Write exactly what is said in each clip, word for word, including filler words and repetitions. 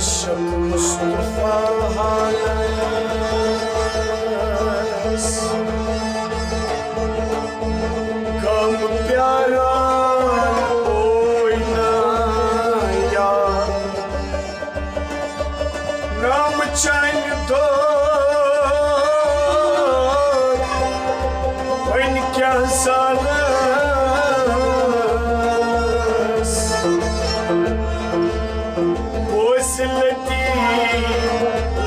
عاشق مصطفیٰ ہس غم پیاران اوے نا یار۔ نام چانہِ دۄد وۄنۍ کیٛاہ زالس۔ بوز لتی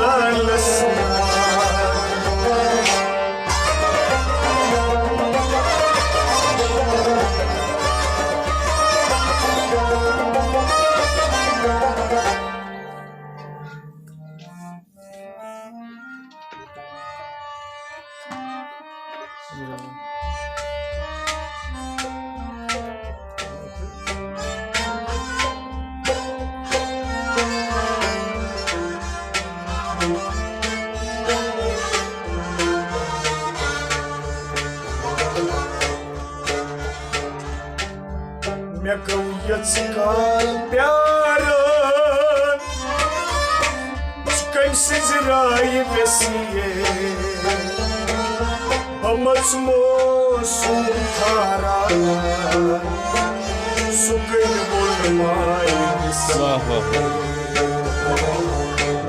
لالس۔ مےٚ گوٚو یٔژ کال پیاران، ژٕ کٔمۍ سٕنٛزِ رایہِ ویسیے؟ بہٕ مَژٕ موسُم تھاران، سُہ کٔمۍ ووٚن ماے ویسیے؟ واہ، واہ، واہ۔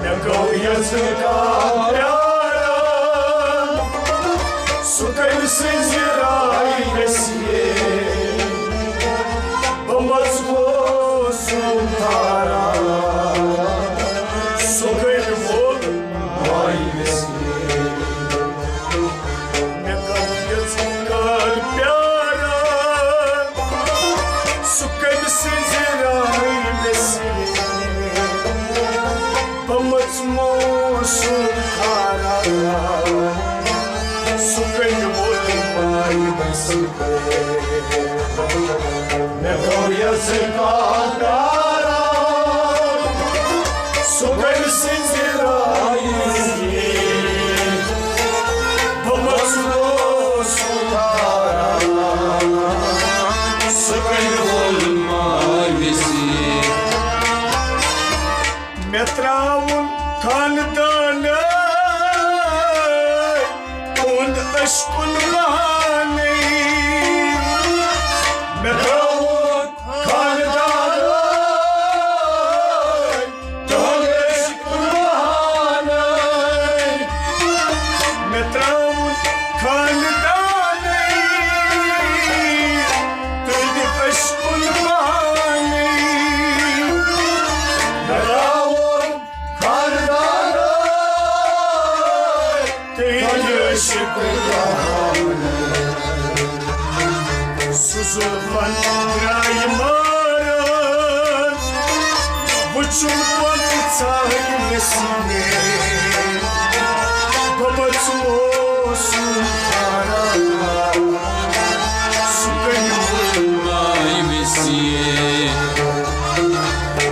مےٚ گوٚو یٔژ کال پیاران، سُہ کٔمۍ سٕنٛزِ رایہِ ویسیے؟ بہٕ مَژٕ موسُم تھاران، سُہ کٔمۍ ووٚن ماے ویسیے؟ مےٚ گوٚو یٔژ کال پیاران، سُہ کٔمۍ سٕنٛزِ رایہِ ویسیے؟ بہٕ مَژٕ موسُم تھاران، سُہ کٔمۍ ووٚن ماے ویسیے؟ مےٚ گوٚو یٔژ کال پیاران، سُہ کٔمۍ سٕنٛزِ رایہِ ویسیے؟ بہٕ مَژٕ موسُم تھاران، سُہ کٔمۍ ووٚن ماے ویسیے؟ مےٚ ترٛاوُن خاندانَے تُہُنٛد عشقُن بہانَے۔ مےٚ ترٛاوُن خاندانَے تُہُنٛد عشقُن بہانَے۔ مےٚ ترٛاوُن خاندانَے تُہُنٛد عشقُن بہانَے۔ مےٚ ترٛاوُن خاندانَے تُہُنٛد عشقُن بہانَے۔ سُہ زُلفَن درٛاے ماران، وُچھُم پَتہٕ ژاے مےٚ سیٖنے۔ بہٕ مَژٕ موسُم تھاران، سُہ کٔمۍ ووٚن ماے ویسیے؟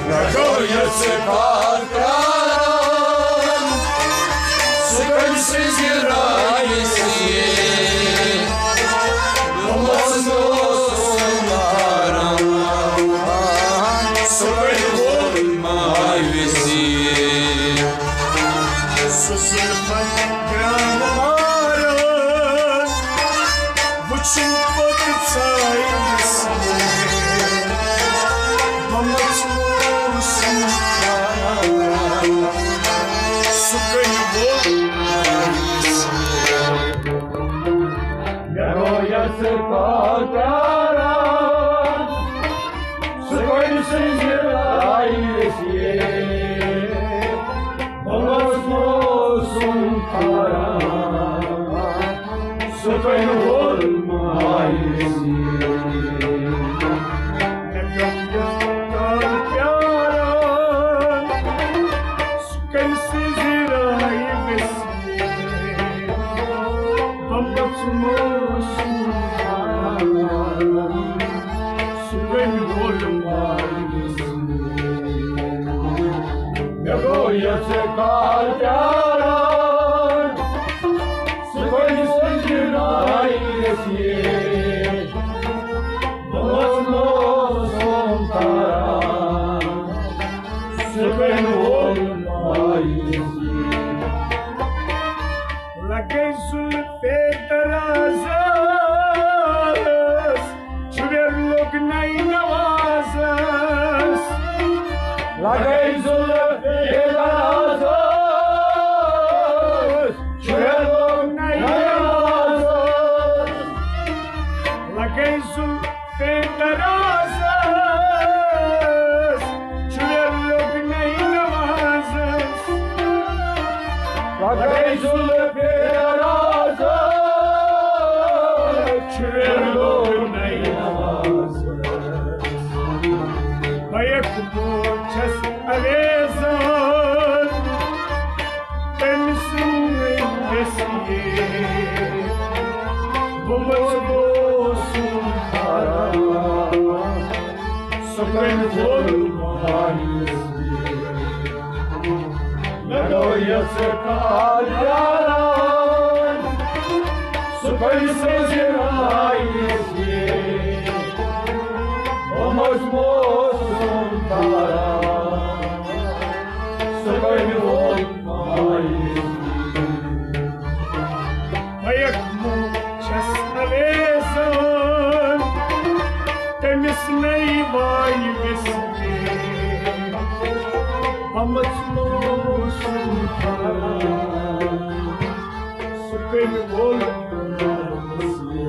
مےٚ گوٚو یٔژ کال پیاران، سُہ کٔمۍ سٕنٛزِ رایہِ ویسیے؟ بہٕ مَژٕ موسُم تھاران، سُہ کٔمۍ ووٚن ماے ویسیے؟ سُہ زُلفَن درٛاے ماران، وُچھُم پَتہٕ ژاے مےٚ سیٖنے۔ بہٕ مَژٕ موسُم تھاران، سُہ کٔمۍ ووٚن ماے ویسیے؟ مےٚ گوٚو یٔژ کال پیاران، سُہ کٔمۍ سٕنٛزِ رایہِ ویسیے؟ بہٕ مَژٕ موسُم تھاران، سُہ کٔمۍ ووٚن ماے ویسیے؟ مےٚ گوٚو یٔژ کال پیاران، سُہ کٔمۍ سٕنٛزِ رایہِ ویسیے؟ بہٕ مَژٕ موسُم تھاران، سُہ کٔمۍ ووٚن ماے ویسیے؟ مےٚ گوٚو یٔژ کال پیاران، سُہ کٔمۍ سٕنٛزِ رایہِ ویسیے؟ بہٕ مَژٕ موسُم تھاران، سُہ کَمہِ وول مایوسی۔ لگے زُلفے درازس، چھُ ویر لوٚگ نَے نوازس۔ لگے زُلفے درازس، چھُ ویر لوٚگ نَے نوازس۔ لگے زُلفے درازس، چھُ ویر لوٚگ نَے نوازس۔ لگے زُلفے درازس، چھُ ویر لوٚگ نَے نوازس۔ بہٕ یکمو چھَس اویزان، تٔمۍ سٕنٛدۍ ویسیے۔ بہٕ مَژٕ بوسُم حیران، سُہ کَمہِ وول مایوسی۔ مےٚ گوٚو یَژٕ کال یاران، سُہ کٔمۍ سٕنٛزِ رایہِ زِ۔ بہٕ مَژٕ بوسُم حیران، سُہ کٔمۍ وول مایوسی۔ بہٕ یکمو چھَس اویزان، تٔمِس نَے وایہِ ویسیے۔ بہٕ مَژٕ بوسُم حیران، سُہ کٔمۍ وول مایوسی۔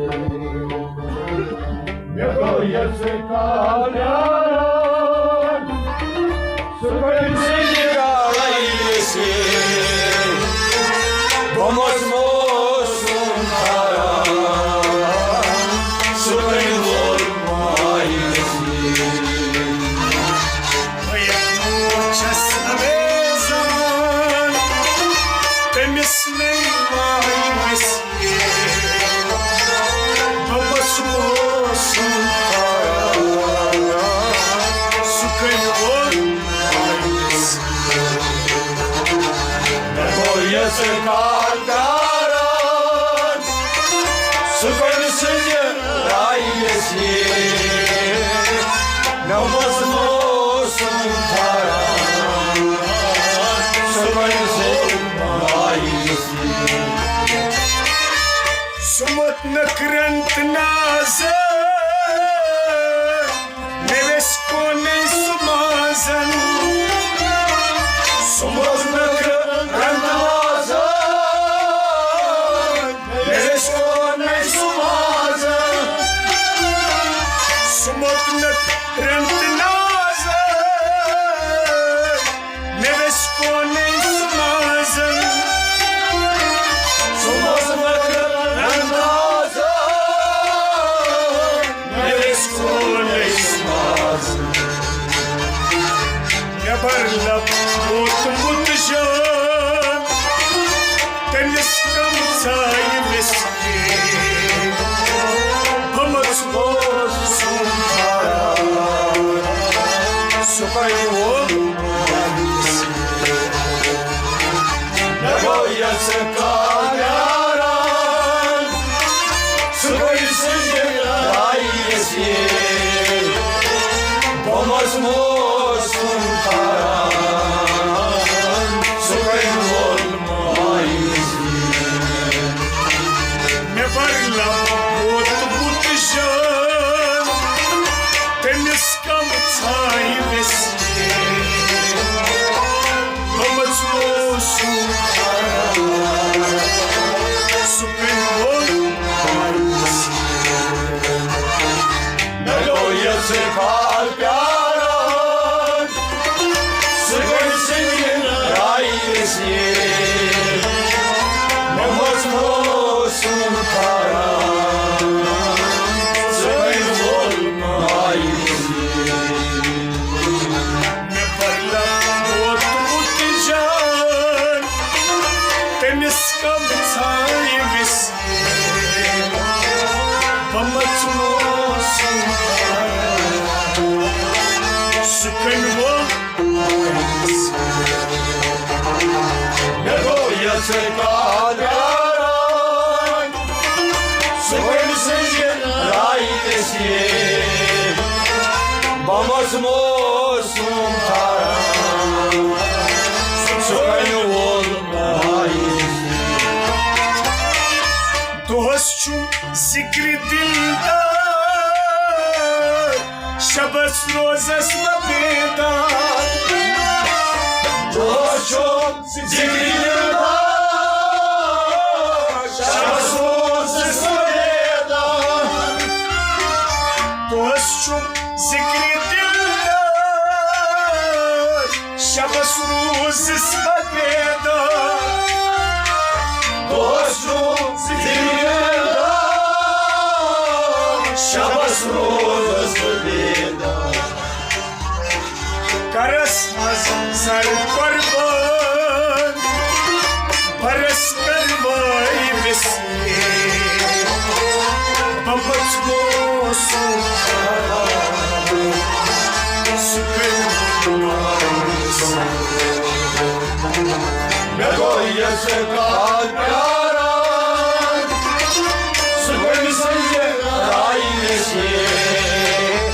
مےٚ گوٚو یَژٕ کال یاران، سُہ کٔمۍ سٕنٛزِ رایہِ زِ۔ بہٕ مَژٕ بوسُم حیران، سُہ کٔمۍ وول مایوسی۔ بہٕ یکمو چھَس اویزان، تٔمِس نَے وایہِ ویسیے۔ بہٕ مَژٕ بوسُم حیران، سُہ کٔمۍ وول مایوسی۔ مےٚ گوٚو یَژٕ کال یاران، سُہ کٔمۍ سٕنٛزِ رایہِ زِ۔ مےٚ مَژٕ بوسُم حیران، سُہ کٔمۍ سٕنٛزِ رایہِ زِ۔ سُہ موٚت نہٕ کرٛنٛد نازٕ، مےٚ ویس کونَے سُہ مازن۔ سُہ موٚت نہٕ کرٛنٛد نازٕ، مےٚ ویس کونَے سُہ مازن۔ سُہ موٚت نہٕ کرٛنٛد نازٕ، مےٚ ویس کونَے سُہ مازن۔ سُہ موٚت نہٕ کرٛنٛد نازٕ، مےٚ ویس کونَے سُہ مازن۔ مےٚ بَر لَب ووتمُت جان، تٔمِس کَم ژایہِ ویسیے۔ بہٕ مَژٕ بوسُم حیران، سُہ کَمہِ وول مایوسی۔ مےٚ گوٚو یَژٕ کال یاران، سُہ کٔمۍ سٕنٛزِ رایہِ زِ۔ بہٕ مَژٕ بوسُم حیران، سُہ کٔمۍ وول مایوسی۔ مےٚ بَر لَب ووتمُت جان، تٔمِس کَم ژایہِ ویسیے۔ بہٕ مَژٕ بوسُم حیران، سُہ کٔمۍ وول مایوسی۔ مےٚ گوٚو یَژٕ کال پیاران، سُہ کٔمۍ سٕنٛزِ رایہِ زِ۔ مےٚ مَژٕ بوسُم حیران، سُہ کٔمۍ وول مایوسی۔ مےٚ بَر لَب ووتمُت جان، تٔمِس کَم ژایہِ ویسیے۔ بہٕ مَژٕ بوسُم حیران، سُہ کٔمۍ وول مایوسی۔ مےٚ گوٚو یَژٕ کال پیاران، سُہ کٔمۍ سٕنٛزِ رایہِ زِ۔ بہٕ مَژٕ بوسُم حیران، دلدار، شبس روزس مہ بیدار۔ دۄہس چھُم ذکرِ دلدار، شبس روزس مہ بیدار۔ دۄہس چھُم ذکرِ دلدار، شبس روزس بہ بیدار۔ دۄہس روزس بہ بیدار، شبس روزس بہ بیدار۔ کرس از سر قربان، برس کروٲے وسیع۔ بہٕ مژمو سُہ سُہ کٔمۍ مےٚ گوٚو یَس کال پیاران، سُہ کٔمۍ سٕنٛزِ رایہِ نصیب۔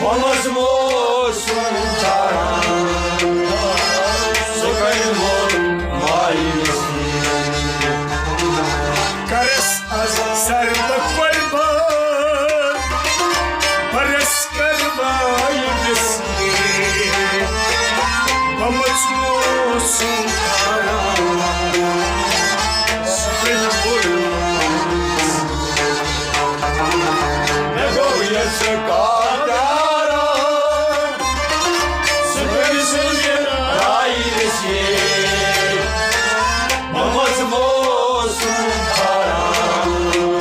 بہٕ مژمو سُہ ژھانٛڈان، سُہ کٔمۍ ووٚن مایہِ نصیب۔ کرس از سر بہ قربان، برس کروٲے وسیع۔ بہٕ مژمو سُہ ژھانٛڈان، سُہ کٔمۍ ووٚن۔ مےٚ گوٚو یَس کال پیاران، سُہ کٔمۍ سٕنٛزِ رایہِ نصیب۔ بہٕ مژمو سُہ ژھانٛڈان،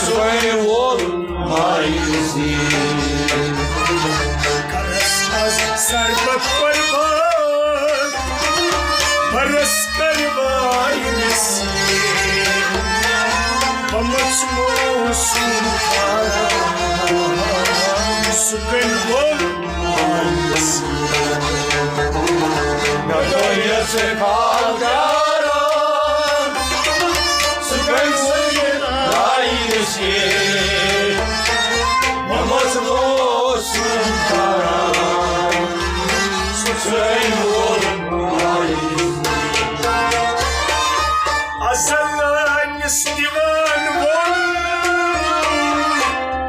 سُے وول مایوسی۔ کرس از سر بہ قربان، برس کروٲے نصیب۔ بہٕ مژمو سُہ ژھانٛڈان، سُہ کٔمۍ وول۔ مےٚ گوٚو یَس کال پیاران، سُہ کٔمۍ سٕنٛزِ رایہِ نصیب۔ بہٕ مژمو سُہ ژھانٛڈان، سُہ کٔمۍ وول۔ ازل نِس دِوان ووٚن،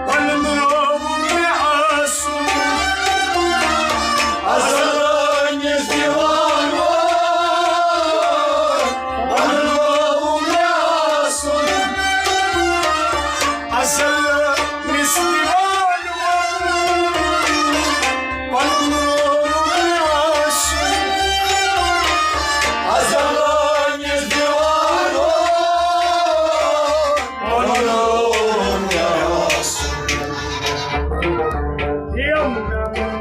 پنُن روو مےٚ آسُن۔ ازل نِس دِوان ووٚن، پنُن روو مےٚ آسُن۔ ازل نِس دِوان ووٚن، پنُن روو مےٚ آسُن۔ ازل نِس دِوان ووٚن، پنُن روو مےٚ آسُن۔ یِم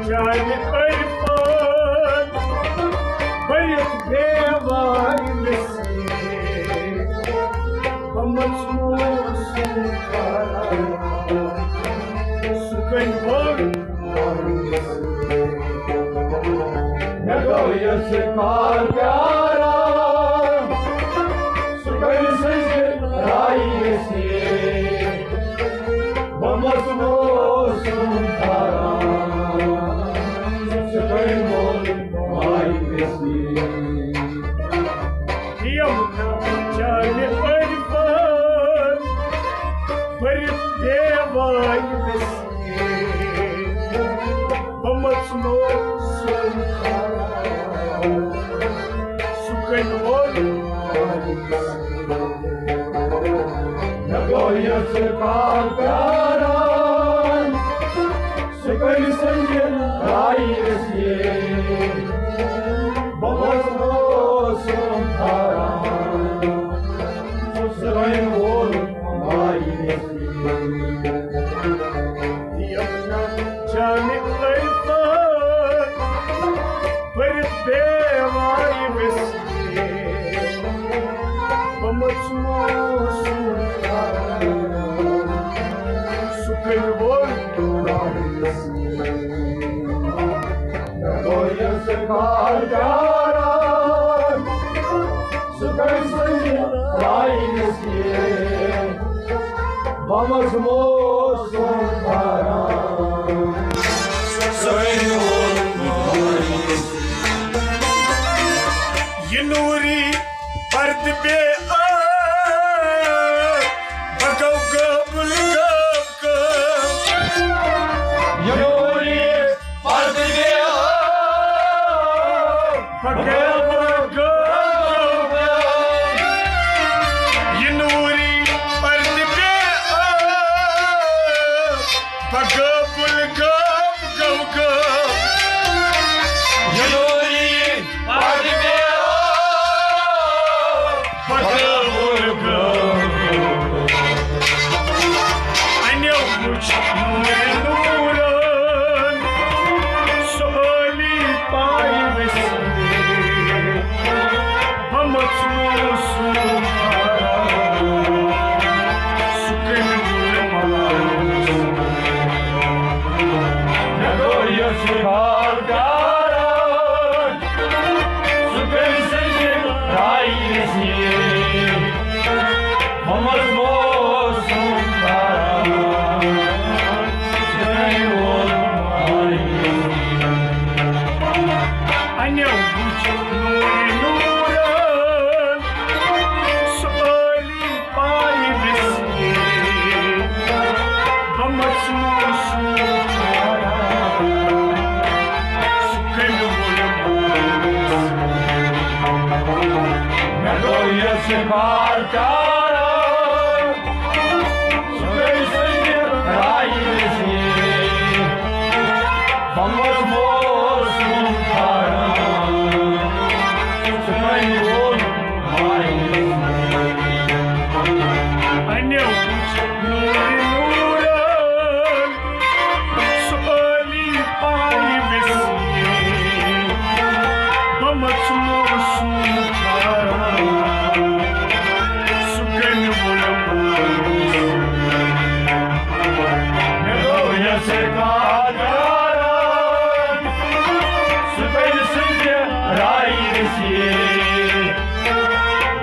چانہِ عرفان بٔرِتھ بے وارِ نصیب۔ بہٕ مژمو سُہ ژھانٛڈان، سُہ کٔمۍ وول۔ مےٚ گوٚو یَس کال پیاران، سُہ کٔمۍ سٕنٛزِ رایہِ نصیب۔ بہٕ مژمو سُہ ژھانٛڈان، سُہ کٔمۍ وول۔ مایوسی۔ یِم چانہِ عرفان بٔرِتھ بے وارِ نصیب۔ بہٕ مژمو سُہ ژھانٛڈان، سُہ کٔمۍ وول۔ مےٚ گوٚو یَس کال پیاران، سُہ کٔمۍ سٕنٛزِ رایہِ نصیب۔ بہٕ مژمو سُہ ژھانٛڈان، سُہ کٔمۍ وول۔ مایہِ نصیب۔ یِم چانہِ عرفان بٔرِتھ بے وارِ وسیع۔ بہٕ مژمو سُہ ژھانٛڈان، سُہ کٔمۍ وول۔ مےٚ گوٚو یَس کال پیاران، سُہ کٔمۍ سٕنٛزِ رایہِ نصیب۔ بہٕ مژمو سُہ ژھانٛڈان، سُے وول۔ یہِ نوٗری پردٕ بے آ، بہٕ گوٚو پگہٕ، پگہٕ، یہِ نوٗری پردٕ پیٚیہِ، آ، پگہٕ پُل غٲب گوٚو غٲب۔ یہِ نوٗری پردٕ پیٚیہِ، آ، پگہٕ پُل غٲب گوٚو۔ اَنیو وُچھ نوٗرِ نوٗرن، سُہ عٲلی پایہِ وِسرے۔ بہٕ مَژموس سُہ کٔمۍ ووٚن مَس۔ مےٚ گوٚو یہِ سُہ حال پیاران، سُہ کٔمۍ سٕنٛزِ رایہِ وِسرے۔ بہٕ مَژموس سُہ حال پیاران، سُہ کٔمۍ ووٚن مَس۔ اَنیو وُچھ نوٗرِ نوٗرن، سُہ عٲلی پایہِ وِسرے۔ بہٕ مَژموس سُہ کٔمۍ ووٚن مَس۔ مےٚ گوٚو یہِ سُہ حال پیاران، سُہ کٔمۍ سٕنٛزِ رایہِ وِسرے۔ بہٕ مَژموس سُہ حال پیاران، سُہ کٔمۍ ووٚن مَس۔ اَنیو وُچھ نوٗرِ نوٗرن، سُہ عٲلی پایہِ وِسرے۔ بہٕ مَژموس سُہ حال پیاران، سُہ کٔمۍ ووٚن مَس۔ مےٚ گوٚو یہِ سُہ حال پیاران، سُہ کٔمۍ سٕنٛزِ رایہِ وِسرے۔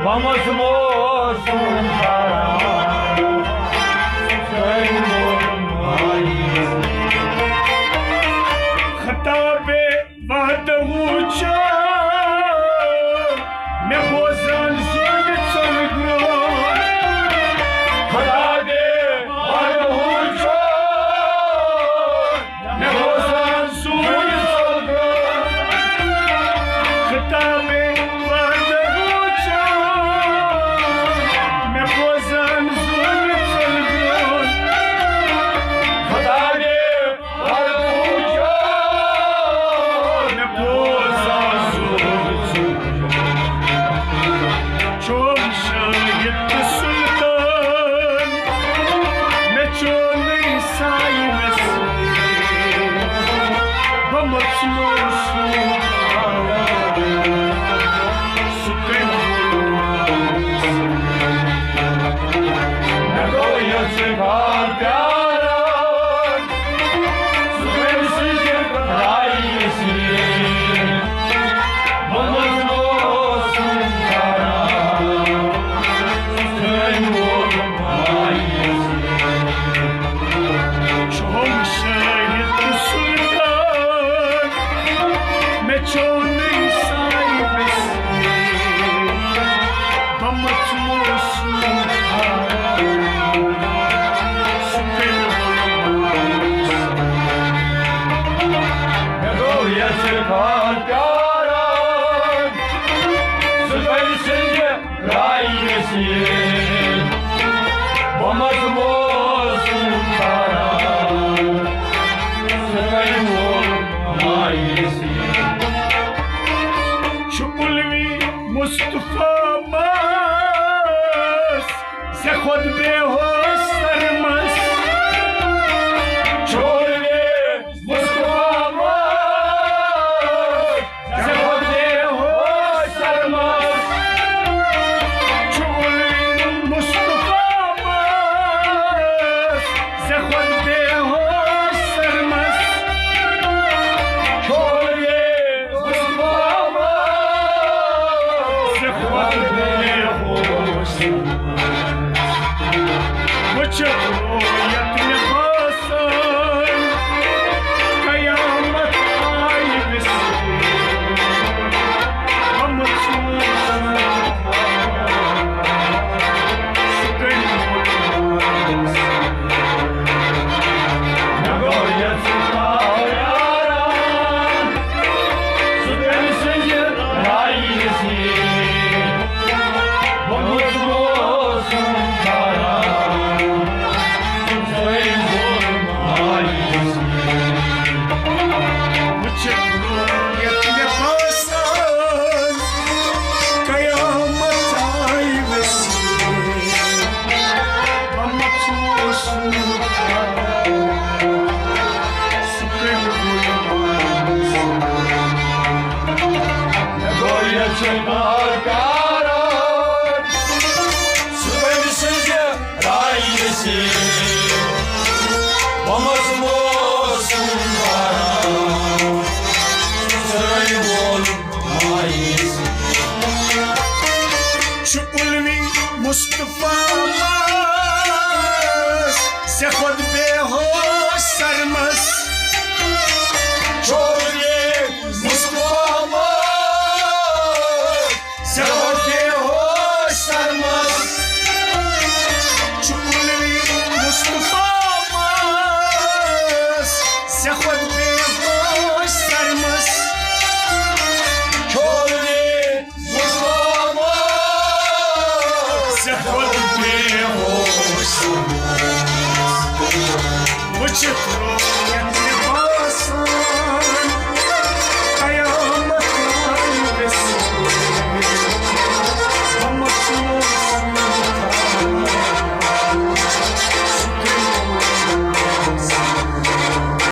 بہٕ مَژموس سُہ حال پیاران، سُہ کٔمۍ ووٚن مَس۔ خطابِ وعدٕ وُچھ مےٚ بوزان زوٗنہِ ژوٚل برٛونٛہہ۔ خطابِ وعدٕ وُچھ مےٚ بوزان زوٗنہِ ژوٚل برٛونٛہہ۔ خطابِ وعدٕ وُچھ مےٚ بوزان زوٗنہِ ژوٚل برٛونٛہہ۔ خطابِ وعدٕ وُچھ مےٚ بوزان زوٗنہِ ژوٚل برٛونٛہہ۔ چوم شاہد تہٕ سلطان، مےٚ چونٕے سایہِ وِسرے۔ بہٕ مَژموس سُہ حال پیاران، سُہ کٔمۍ ووٚن مَس۔ مےٚ گوٚو یہِ سُہ حال پیاران، سُہ کٔمۍ سٕنٛزِ رایہِ وِسرے۔ بہٕ مَژموس سُہ حال پیاران، سُہ کٔمۍ ووٚن مَس۔ چوم شاہد تہٕ سلطان، مےٚ چونٕے سایہِ وِسرے۔ بہٕ مَژموس سُہ حال پیاران، سُہ کٔمۍ ووٚن مَس۔ مےٚ گوٚو یہِ سُہ حال پیاران، سُہ کٔمۍ سٕنٛزِ رایہِ وِسرے۔ بہٕ مَژموس سُہ حال پیاران، سُہ کٔمۍ ووٚن مَس۔ چھُ علوی مصطفیٰ مَس، ژےٚ کھۄتہٕ بے ہوش سرمس۔ چھُ علوی مصطفیٰ مَس، ژےٚ کھۄتہٕ بے ہوش سرمس۔ چھُ علوی مصطفیٰ مَس، ژےٚ کھۄتہٕ بے ہوش سرمس۔ چھُ علوی مصطفیٰ مَس، ژےٚ کھۄتہٕ بے ہوش سرمس۔ یَتھ چھِ کار کاران، سُہ کٔمۍ سٕنٛزِ رایہِ سۭتۍ؟ بہٕ مَس موسُم بہران، ژھرٛٲے وول مایہِ سۭتۍ۔ چھُ علوی مصطفیٰ مَس، ژےٚ کھۄتہٕ بے ہوش سرمس۔